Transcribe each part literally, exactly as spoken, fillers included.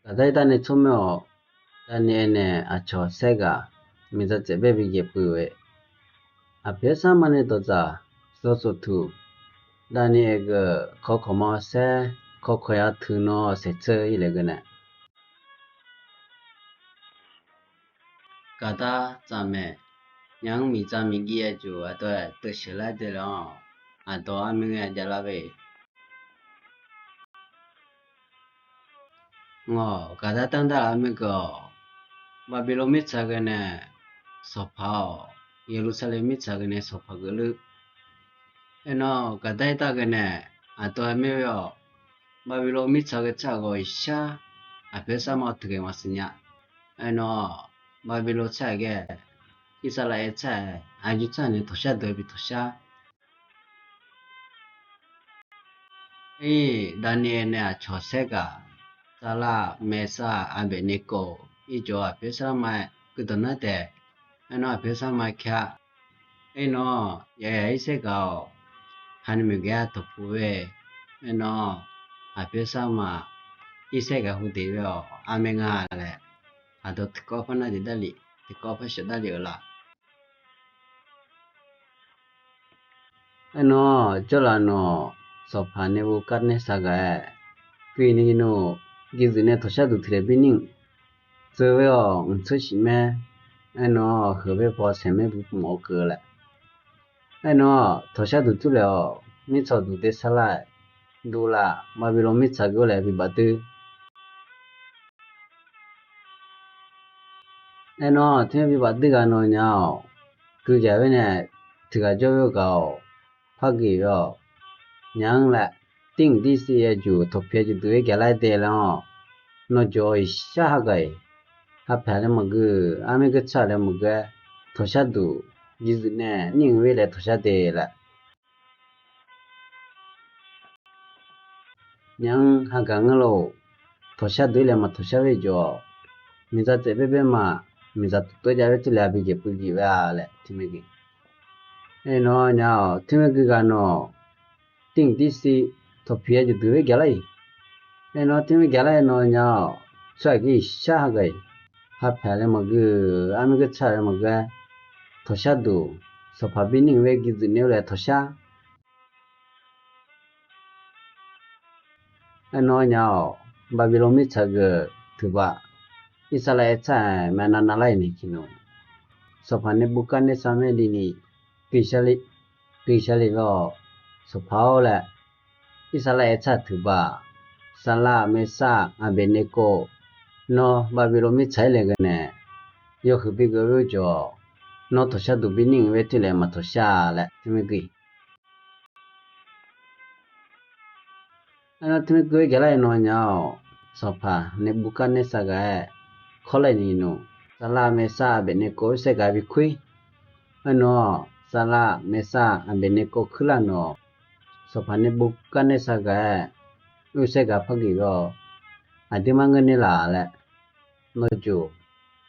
Gaqdar-ir dar nae tsawrmyanr-awq. Daqnaeq-aer nae aqcawq saerghaq miqdzaq tsaef baer bi jaeq puiv-eu, aqpoeq-aer sarma nae dawqdzaq zawsoftuq, Daqnaeq-aer geuf kawkawq ma saer, kawkawq ya teu nawr saeqtseur-ir laer geunae, Gaqdar tsaqmaeq, nya-anr miqdzaq miqgiv ya juq aqdawq-aer teusheuq lar dae le-awr, aqdawq armur-aer javlar-eu. Ngawq, Gaqdar danr dar-aq armur geuf-awq. Baqbeqlov mirtsaq ghae nae Sanqpaq-awq, Yeqlursaqlaeq mirtsaq ghae nae Sanqpaq geufler. Aernar, Gaqdar-ir dar ghae nae aqdawq-aer mir-awr, Baqbeqlov mirtsaq ghae tsar ghawq-iq shar, aqpoeq-aer sarma teughaq maqsiq nya. Aernar, Baqbeqlov tsar-aq ghae, Irsaqlaev tsar-aer aqyuif tsar nae tawqshar deuq-aer bi tawqshar. Aer, Daqnaeq-aer nae aqcawq saerghaq, Saqlaq, Maeqsaq, Aqbaeqnaeqkov, irjawq aqpoeq-aer sarma-aer guiqdawq nar taef. Aernar, aqpoeq-aer sarma-aer ka. Aernar, yaqyaq-ir saerghaq-awq, haqni maeqghae-a tawqpuq-aer. Aernar, aqpoeq-aer sarma, ir saerghaq hu deq-aer-awq, armaer nga laer, aqdawq tiqkawv par nar jeq darlif, tiqkawv par sheuq darlif-euq la. Aernar, jawrlaf nawq, Sanqpaq Neqbukarnarsaq ghaq-aer, guiqni nmr, guiqzuif nae tawqshar duq tiq laeq bi nir, tseuv-aer-awq, mqtseur shif maer. Aernar, heuq baer paw saeq maer bumawf-eu keuv laer. Aernar, tawqshar duq tur laeq-awq, mirtsaq duq dae sar lar-aer, duq laf Baqbeqlov mirtsaq geuf laer bi bafdui. Aernar, teumirnae bi bafdui ghaq nawq nya-awq, guiqjaq-aer nae tiq ghaq jawr-aer ghaq-awq, par geuf-awq. Nya-anr laer, tirmq tirsiv ya juq tawqpiq ya juq duq-aer gaqlar-aer dae laer-awq. Nawr jawr-awq, iqshar hagaq-iq, hapyaq laer maqgeur, armaer geur tsaq laer maqgeur-aer, tawqshar duq, guiqzuif nae nir-euq-aer laer tawqshar de laer. Nya-anr hagaq ngeur lor, tawqshar duq-ir laer maq tawqshar-aer jawr-awq. Miqdzaq tsaef baer baer ma, miqdzaq tuq tov jav-aer tser laer bi jeq puiv jeq-a laer teumirnae gui. Aernar nya-awq, teumirnae gui ghaq nawq, tirmq tirsiv tawqpiq ya juq duq-aer gaqlar-iq. Aernar teumirnae gaqlar-aer nawq nya-awq, tsawrhaq gir iqshar hagaq-iq, hapyaq laer maqgeur, armaer geur tsaq laer maqgeur-aer, tawqshar duq, Sanqpaq bi nir-euq-aer guiqzuif nae-awr laer tawqshar. Aernar nya-awq, Baqbeqlov mirtsaq geuf teuqbaf, Irsaqlaev tsaq-aer maeqnav navlar-iq nae tiqnmr, Sanqpaq Neqbukarnarsaq maerli ni, guiqshar le, guiqshar le lor, Sanqpaq-awr laer, Irsaqlaev tsaq teuqbaf, Saqlaq, Meqsaq, Aqbeqneqkov, nawr Baqbeqlov mirtsaq-aer laeq ghae nae, yawhuiq bi geuf-eu jawr, nawr tawqshar duq bi nir-euq-aer tser laer maq tawqshar laer teumirnae gui. Aernar teumirnae gui-aer gaqlar-aer nawq nya-awq, Sanqpaq Neqbukarnarsaq ghaq-aer, kawrlaeq ni nmr, Saqlaq, Meqsaq, Aqbeqneqkov-aer saerghaq bi kuir. Aernar, Saqlaq, Meqsaq, Aqbeqneqkov kuirlar nawq, Sanqpaq Neqbukarnarsaq ghaq-aer, oer saerghaq par geuf-awr, aqdirmar ngeur ner laf laer, nawr jov,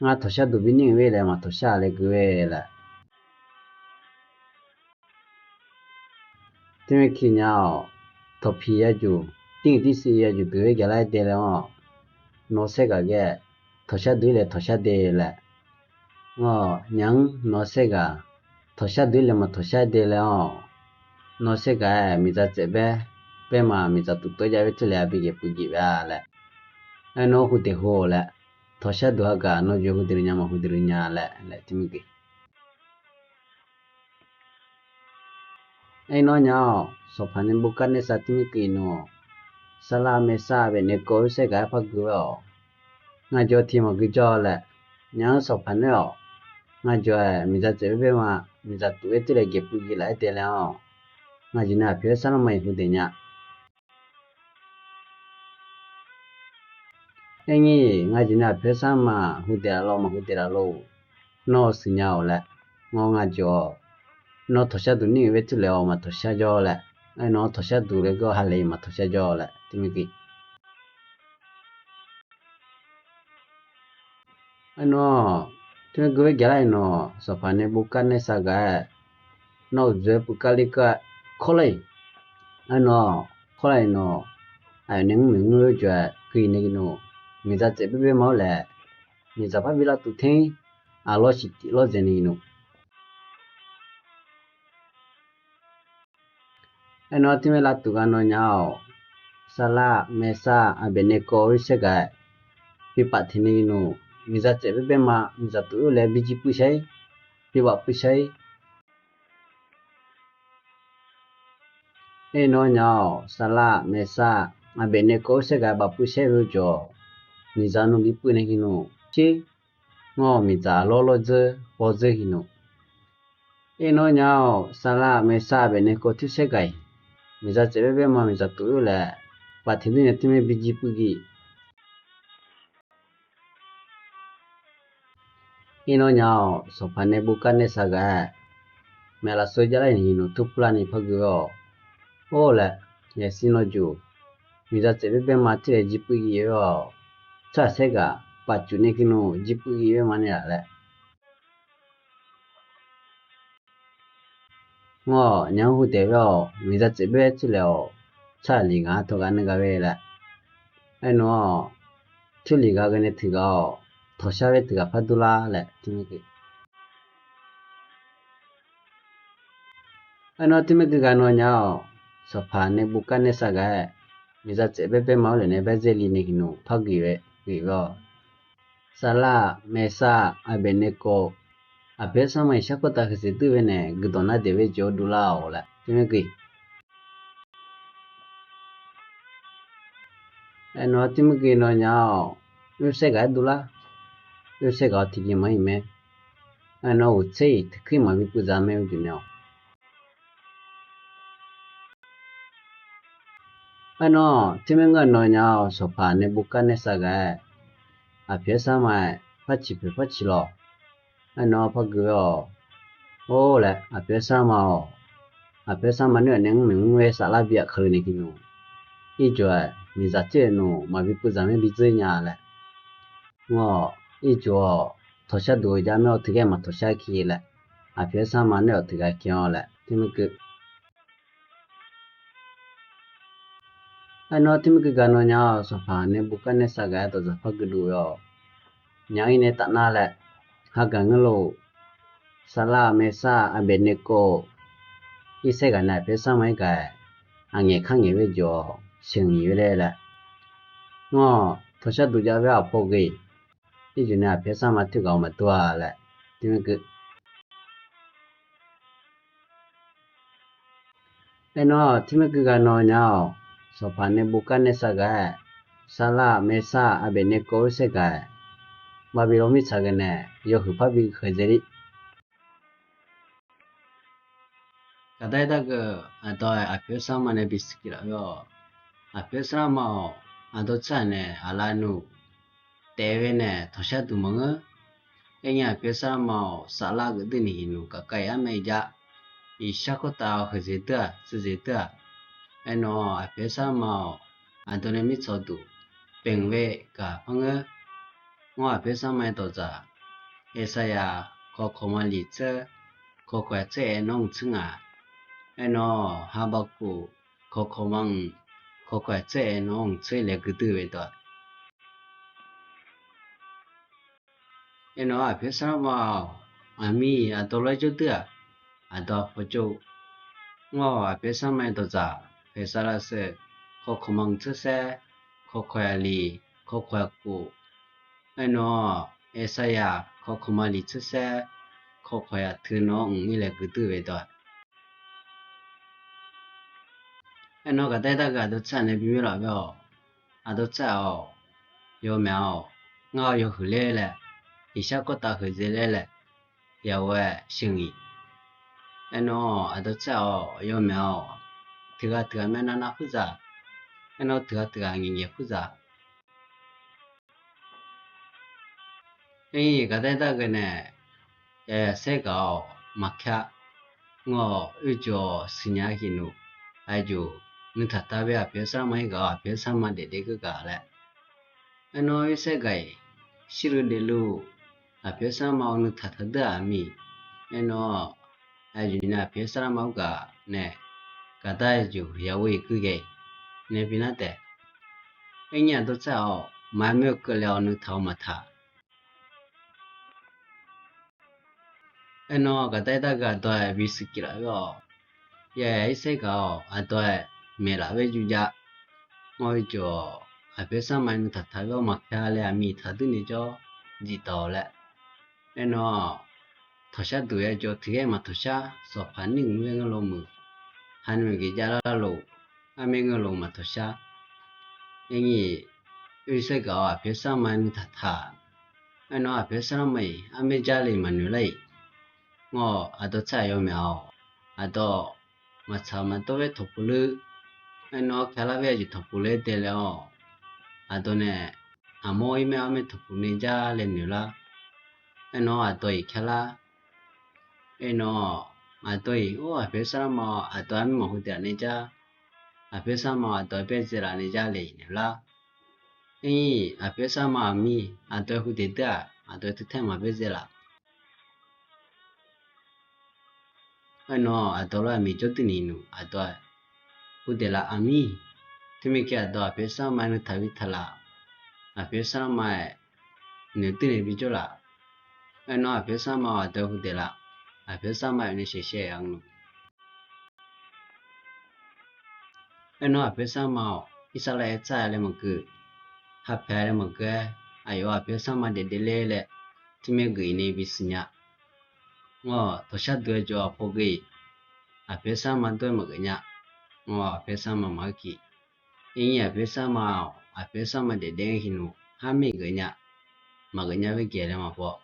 ngar tawqshar duq bi nir-euq-aer laer maq tawqshar laer gui-aer laer. Teumirnae ki nya-awq, tawqpiq ya juq, tirmq tirsiv ya juq duq-aer gaqlar-aer dae laer-awq. Nawr saerghaq ghae, tawqshar duq-ir laer tawqshar de laer. Ngawq, nya-anr nawr saerghaq, tawqshar duq-ir laer maq tawqshar de laer-awq. Nawr saerghaq-aer miqdzaq tsaef baer, baer ma miqdzaq tuq tov jav-aer tser laer bi jeq puiv jeq-a laer. Aernar hu deq hu-awq laer, tawqshar duq hagaq nawr jov hu deq le nya maq hu deq le nya laer laer teumirnae gui. Aernar nya-awq, Sanqpaq Neqbukarnarsaq teumirnae gui nmr, Saqlaq, Meqsaq, Aqbeqneqkov-aer saerghaq-aer par gui-awr, ngaq jawq tiq maq gui jawr laer, nya-anr Sanqpaq nae-awq, ngaq jawq-aer miqdzaq tsaef baer baer ma, miqdzaq tuq-aer tser laer jeq puiv jeq laf-aer dae laer-awq. Ngaq jeq nae aqpoeq-aer sarma maq-iq hu deq nya. Aernyir ngaq jeq nae aqpoeq-aer sarma maq hu deq laf lor maq hu deq laf lor. Nawr-eu siqnya-awq laer, ngawr ngaq jawq-awq. Nawr tawqshar duq nir-euq-aer tser laer-awq maq tawqshar jawr laer, aernar tawqshar duq laer gawr ha le maq tawqshar jawr laer teumirnae gui. Aernar, teumirnae gui-aer gaqlar-iq nawq, Sanqpaq Neqbukarnarsaq ghaq-aer, nawr-euq dzoeq-aer puiv kar ler kar-aer kawrlar-iq. Aernar, kawrlar-iq nawq, aqyawf nae mr maeq mr-eu jawr-aer gui nae gui nmr, miqdzaq tsaef baerbaer ma-awr laer, miqdzaq parbi lavtuf ter-ir, aqlawr siqtif lawr dzaeqni nmr. Aernar, tirmaer lavtuf gaq nawnyaf-awq, saqlaq, maeqsaq, aqbaeq nae kawv-ir saergaq-aer, bi paf teq ni nmr. Miqdzaq tsaef baerbaer ma, miqdzaq tuf-ir laer bi jir puiv shar-ir, bi baf puiv shar-ir. Aernar nyaf-awq, saqlaq, maeqsaq, aqbaeq nae kawv-ir saergaq-aer baf puiv shar-ir lof-aer, miqdzaq nmr bi puiv nae ki nmr. Tser, ngawr-awq, miqdzaq aqlawr lawr dzeur paw dzeur ki nmr. Aernar nyaf-awq, saqlaq, maeqsaq, aqbaeq nae kawv-ir saergaq-iq, miqdzaq tsaef baerbaer ma, miqdzaq tuf-ir laer, paf teq dur nya tirmaer bi jir puiv gir. Aernar nyaf-awq, sanqpaq nae buvkar nae saqgaq-aer, maeqlaf sov jav lar-iq ni nmr, tur puvlar ni par gui-awr, or laer, yasiq nawr juq, miqdzaq tsaef baerbaer ma tir laer jir puiv gir aer-awr, tsawrhaq saergaq paf cuf nae ki nmr, jir puiv gir aer ma nae laf laer. Ngawr-awq, nyaf-anr hu daeq-aer-awq, miqdzaq tsaef baerbaer tir laer-awq, tsawrhaq liq ghaq-anr tawq ghaq nuiv ghaq-aer laer. Aernar-awq, tirliq ghaq ghae nae tiq ghaq-awq, tawqshar baer tiq ghaq par durlar laer tirmaer gui. Aernar tirmaer gui gaq nawnyaf-awq, sanqpaq nae buvkar nae saqgaq-aer, miqdzaq tsaef baerbaer ma-awr laer nae baerdzae li nae ki nmr, par gui-aer gui-awr, saqlaq, maeqsaq, aqbaeq nae kawv, aqpoeq-aer sarma iqshar kawrtav huiqdzaeq dur bae nae guiqdawq nar daeq bae jeq-awr durlar-awq laer tirmaer gui. Aernar tirmaer gui nawnyaf-awq, oer saergaq-aer durlar. Oer saergaq-awr tiqjeq maqaer-iq mae. Aernar uqtser-iq tiqkuir maqbi puivdzaq mae uqduq nae-awq. Aernar tirmaer ngeur-eu nawnyaf-awq, sanqpaq nae buvkar nae saqgaq-aer, aqpoeq-aer sarma-aer par ciq poeq par ciq lawq. Aernar par gui-awr, or laer, aqpoeq-aer sarma-awq, aqpoeq-aer sarma nae-awq nae mr maeq mr-aer saflar bi aqkaqleu nae ki nmr. Irjoq-aer miqdzaq tsaef nmr, maqbi puivdzaq mae bi dzeur nya laer. Ngawr-awq, irjoq-awq, tawqshar duq-eu jav mae-awr teugar maqtawqshar ki laer, aqpoeq-aer sarma nae-awq teugar ki-awr laer tirmaer gui. Aernar tirmaer gui gaq nawnyaf-awq, sanqpaq nae buvkar nae saqgaq-aer dawqdzaq par gui dov-awq. Nyaf-ir nae tafnar laer, hagaq ngeur lof, saqlaq, maeqsaq, aqbaeq nae kawv, ir saergaq nae aqpoeq-aer sarma-aer gaq-aer, aqngaeq kar ngaeq bae jeq-awq, sheuq nyiq bae laer laer. Ngawr-awq, tawqshar duq jav bae-awr paw ghae, irjoq nae aqpoeq-aer sarma toeqgaq-awr maqdur-a laer tirmaer gui. Aernar tirmaer gui gaq nawnyaf-awq, sanqpaq nae buvkar nae saqgaq-aer, saqlaq, maeqsaq, aqbaeq nae kawv-ir saergaq-aer, maqbi law mirtsaq ghae nae yawhuiq parbi khaeq dzaeq ler. Gaqdar-ir dargeuf aqdawr-aer aqpoeq-aer sarma nae bisiq laf-awr, aqpoeq-aer sarma-awq, aqdawr tsawrhaq nae aqlaf nmr taef-aer nae tawqshar duq maqngeur. Aernya aqpoeq-aer sarma-awq, saflar geuf dur ni hiqnmq gaqkhav-iq armae jav, iqshar kawrtav heuqdzaeq dur-aq, suqdzaeq dur-aq. Aernar-awq, aqpoeq-aer sarma-awq, aqdawr nae mirtsaq duq paeq-euq gaq par ngeur. Ngawr aqpoeq-aer sarma-aer dawqdzaq, Eqsaqyaq kawq kawq ma liq tser, kawq kawq-aer tser aer nawr mq tser ngaq. Aernar-awq, Haqbaqkuv kawq kawq ma mq, kawq kawq-aer tser aer nawr mq tser laer gui dur-eu dawq. Aernar-awq, aqpoeq-aer sarma-awq, aqmir aqdawr lof-aer jawr dur-aq, aqdawr paw jawr. Ngawr-awq, aqpoeq-aer sarma-aer dawqdzaq, Paeqsaqlavseuq kawq kawq ma mq tser saer, kawq kawq-aer liq, kawq kawq-aer kuv. Aernar-awq, Eqsaqyaq kawq kawq ma liq tser saer, kawq kawq-aer teu nawr mq-ir laer gui dur-eu dawq. Aernar gaqdar-ir dargeuf aqdawr tsawrhaq nae bimir laf-awr, aqdawr tsawrhaq-awq, yawmaeq-awq, ngar-awr yawhuiq ler laer, iqshar kawrtav heuqdzaeq ler laer, yawf-aer sheuq nyiq. Aernar-awq, aqdawr tsawrhaq-awq, yawmaeq-awq, teughaq teughaq myavnav nav khoerdzaq, aernar teughaq teughaq ngaeq ngaeq khoerdzaq. Aer, gaqdar-ir dargeuf nae, yaqyaq saergaq-awq, maqkar. Ngawr-awq, oerjoq-awq, siqnya-a hiqnmq, aqjox nuitaq taq bae aqpoeq-aer sarma-ir gaq-awr, aqpoeq-aer sarma daefdaef geur gaq laer. Aernar oer saergaq-iq, shirluf daefluf, aqpoeq-aer sarma-awr nuitaq taq deur-aq mir-iq. Aernar-awq, aqjox nae aqpoeq-aer sarma-awr gaq nae, gaqdar aqjox yaqghoe-iq geur ghae nae bi nar taef. Aernyir aqdawr tsawrhaq-awq, maqaer moer keuvle-awr nuitaq-eu maqtaq. Aernar gaqdar-ir dargaq dawq-aer bisiq kif laf-awr-awq. Yaq-aer saergaq-awq, aqdawq-aer maeqlaf-awr juvjav. Ngawr-eu jawq-awq, aqpoeq sarma nuitaq taq-awr maqka laer aqmiq taqduir nae jawr, diqdawq laer. Aernar tawqshar duq-aer jawr tiqghaer maqtawqshar, sawqpaq nir ngeur-aer ngeur lof muiq. Haqnui geuf jav lar lof, armaer ngeur lof maqtawqshar. Aernyir, oer saergaq-awq, aqpoeq sarma nuitaq taq. Aernar aqpoeq sarma-iq armaer jar le maqnoeq lar-iq. Ngawr-awq, aqdawq tsaq yawmaeq-awq. Aqdawq maqtsaq maqdawr-aer tawqpuq ler. Aernar kar lar-aer jeq tawqpuq ler dae laer-awq. Aqdawq nae aqmawr-ir mae-awr mae tawqpuq nae jar laer noeq lar. Aernar aqdawq-iq kar lar. Aernar aqdawq-iq or aqpoeq sarma-awq, aqdawq-aer mirmanq hu daeqlaf nae jar. Aqpoeq sarma-awq, aqdawq-aer baerdzaeq laf nae jar le noeq lar. Aernyir aqpoeq sarma aqmir aqdawq-aer hu daeq deur-aq, aqdawq-aer teu taer maqbaerdzaeq laf. Aernar aqdawq lof-aer miqjawr duir ni nmr, aqdawq-aer hu daeqlaf aqmir. Teumirnae aqdawq aqpoeq sarma nuitaq bi taq laf. Aqpoeq sarma-aer noeq duir nae bijawr laf. Aernar aqpoeq sarma-awq, aqdawq-aer hu daeqlaf. Aqpoeq sarma-aer nae shaeqshaeq-a nmr. Aernar aqpoeq sarma-awq, irsaqlaer tsaq-a laer maqgeu, haqpaeq-a laer maqgeu-aer, aqyawf aqpoeq sarma daefdaef ler laer, tiqmaer geuf-iq nae bisiq nya. Ngawr-awq, tawqshar duq-aer jawr-awq, pawgeuf-iq aqpoeq sarma dawr-aer maqgeuf nya. Ngawr-awq, aqpoeq sarma maqgeu ki. Aernyir aqpoeq sarma-awq, aqpoeq sarma daefdaef-anr hiqnmq, harmaer geuf nya. Maqgeuf nya-aer ghae laer maqbaw.